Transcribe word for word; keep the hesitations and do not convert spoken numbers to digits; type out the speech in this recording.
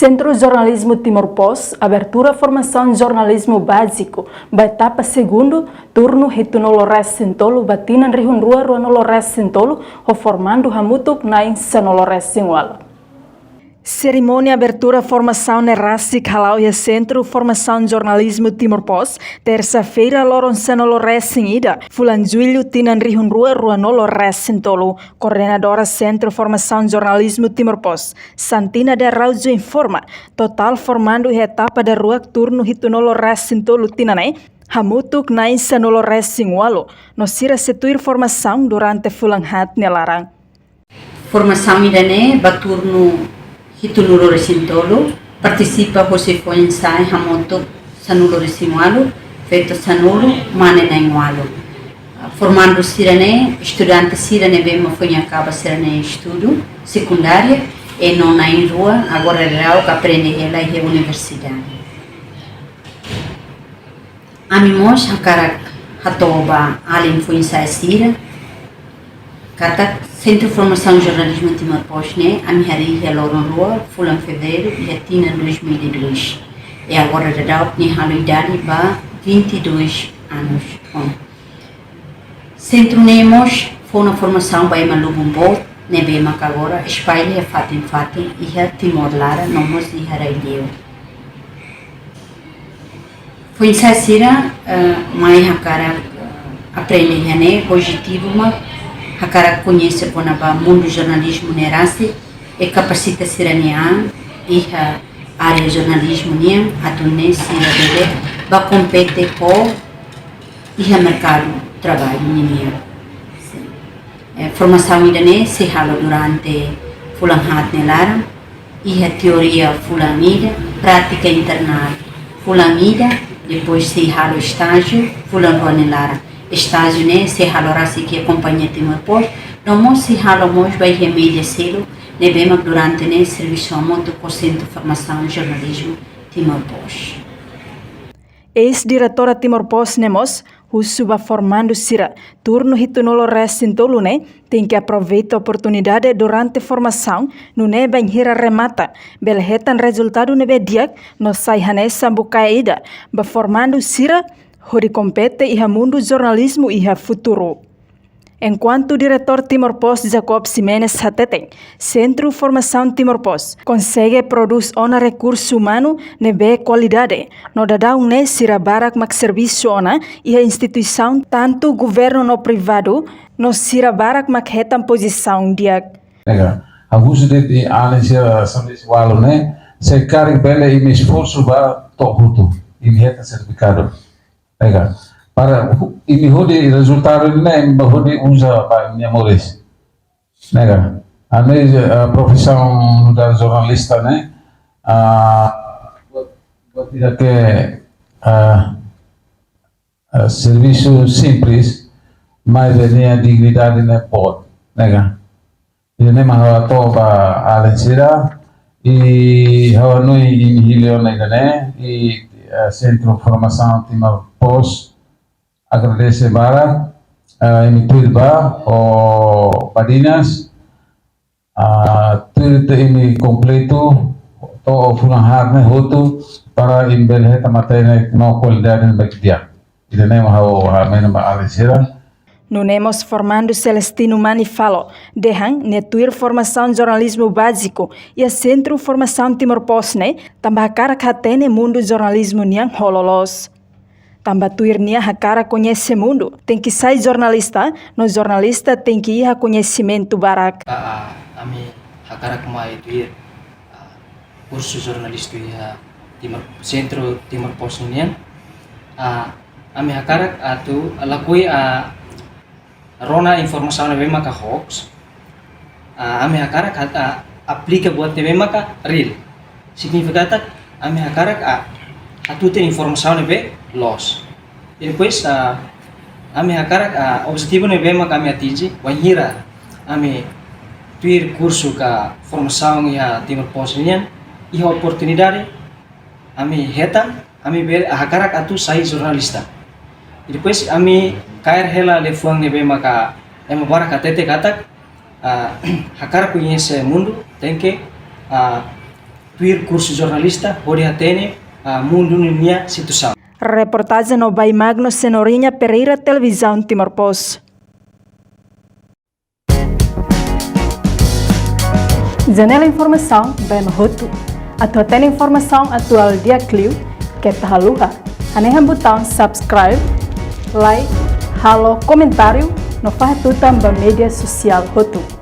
Sentru Jornalizmu Timor Post abertura formasaun jornalizmu báziku ba etapa segundu, turnu hitunulu resin tolu ba tinan rihun rua rua nulu resin tolu, ho formandu hamutuk na'in sanulu resin ualu. Serimónia abertura formasaun ne'e rasik hala'o iha Sentru Formasaun Jornalizmu Timor Post, tersa-feira loron sanulu resin ida, fulan Jullu tinan rihun rua rua nulu resin tolu. Koordenadora Sentru Formasaun Jornalizmu Timor Post, Santina de Araújo informa, totál formandu iha etapa daruak turnu hitunulu resin tolu tinan ne'e hamutuk na'in sanulu resin ualu, no sira sei tuir formasaun durante fulan haat nia laran. Formasaun ida-ne'e ba turnu hitunulu resin tolu, partisipa hosi foin-sa'e hamutuk sanulu resin ualu, feto sanulu, mane na'in ualu. Formandu sira-ne'e, estudante sira ne'ebé mak foin akaba sira-nia estudu sekundária, i no na'in rua, agora daudaun aprende hela iha universidade. Ami mós hakarak hato'o ba alin foin-sa'e sira katak Sentru Formasaun Jornalizmu Timor Post ne'e ami harii iha loron rua, fulan Fevereiru, iha tinan dois mil e dois. I agora daudaun nia halo idade ba vinte e dois anos. Bom, sentru ne'e mós fó ona formasaun ba ema lubun boot ne'ebé mak agora espalla iha fatin-fatin iha Timor laran no mós iha rai-li'ur. Foin-sa'e sira, eh, mai hakarak, eh, aprende iha ne'e, objetivu mak hakarak koñese kona-ba mundu jornalizmu ne'e rasik, i kapasita sira-nia an iha área jornalizmu nian, atu nune'e sira bele ba kompete ho iha merkadu traballu ninian. Eh, formasaun ida-ne'e sei halo durante fulan haat nia laran, iha teoria fulan ida, prátika internál fulan ida, depois sei halo estájiu fulan rua nia laran. Estájiu ne'e sei halo rasik iha Kompañia Timor Post, no mós sei halo mós ba iha média seluk ne'ebé mak durante ne'e servisu hamutuk ho Sentru Formasaun Jornalizmu Timor Post. Eis-diretora Timor Post ne'e mós husu ba formandu sira turnu hitunulu resin tolu ne'e tenke aproveita oportunidade durante formasaun, nune'e bainhira remata bele hetan rezultadu ne'ebé di'ak no sai hanesan bukae ida ba formandu sira hodi kompete iha mundu jornalizmu iha futuru. Enkuantu Diretór Timor Post Jacob Ximenes hateten, Sentru Formasaun Timor Post konsege prodús ona rekursu umanu ne'ebé kualidade, no daudaun ne'e sira barak mak servisu ona iha instituisaun tantu governu no privadu, no sira barak mak hetan pozisaun di'ak. Ne'e ka, ha'u husu de'it alin sira servisu ualu ne'e, se karik bele imi esforsu ba to'o hotu, imi hetan sertifikadu. Ne'e ka, para hu-, imi hodi rezultadu ne'e, imi hodi uza ba imi-nia moris. Ne'e ka, ami, eh, profisaun nu'udar jornalista ne'e, ah, buat, buat ida ke, ah, ah, servisu simples, maibé nia dignidade ne'e boot, ne'e ka. Ida-ne'e mak ha'u hato'o ba alin sira, i ha'u hanoin imi hili ona ida-ne'e, i, eh, Sentru Formasaun Timor Post agradese barak, eh, imi tuir ba, ho badinas, ah, tuir to'o imi kompletu, to'o fulan haat ne'e hotu, para imi bele hetan matéria ne'e no kualidade ne'ebé di'ak. Ida-ne'e mak ha'u, ah, mensajen ba alin sira. Nune'e mós formandu Celestino Mani fala, dehan nia tuir formasaun jornalizmu báziku iha Sentru Formasaun Timor Post ne'e, tanba hakarak hatene mundu jornalizmu nian ho loloos. Tanba tuir nia hakarak koñese mundu, tenke sai jornalista, no jornalista tenke iha koñesimentu barak. Ah, ah, ami hakarak mai tuir, ah, kursu jornalistu iha Timor, Sentru Timor Post nian. Ah, ami hakarak atu lakohi, ah, rona informasaun ne'ebé maka hoax. Ah, ami hakarak hat-, ah, aplika buat ne'ebé maka real. Signifika katak ami hakarak, ah, hatutan informasaun ne'ebé loos. I depois, ah, ami hakarak, ah, objetivu ne'ebé maka ami atinje, wainhira ami tuir kursu ka formasaun iha Timor Post nian, iha oportunidade ami hetan, ami bele, ah, hakarak atu sai jornalista. I depois ami kaer hela liafuan ne'ebé maka ema barak hatete katak, ah, hakarak koñese mundu, tenke, ah, tuir kursu jornalista hodi hatene, ah, mundu ninia situasaun. Reportajen no Bai Magno Senhorinha Pereira, Televizaun Timor Post. Janela informasaun ba ema hotu. Atu hatene informasaun atuál di'ak liu, keta haluha hanehan butaun subscribe, like, halo komentáriu no fahe tutan ba média sosiál hotu.